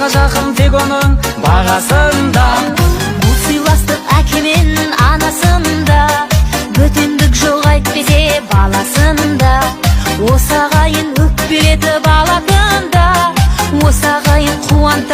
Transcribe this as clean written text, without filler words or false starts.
Жанға жақын тек оның бағасында. Бұл сыйластық әке мен анасында, бөтендік жоқ әйтпесе баласында. Осы ағайын өкпелетіп алатын да, осы ағайын қуантады.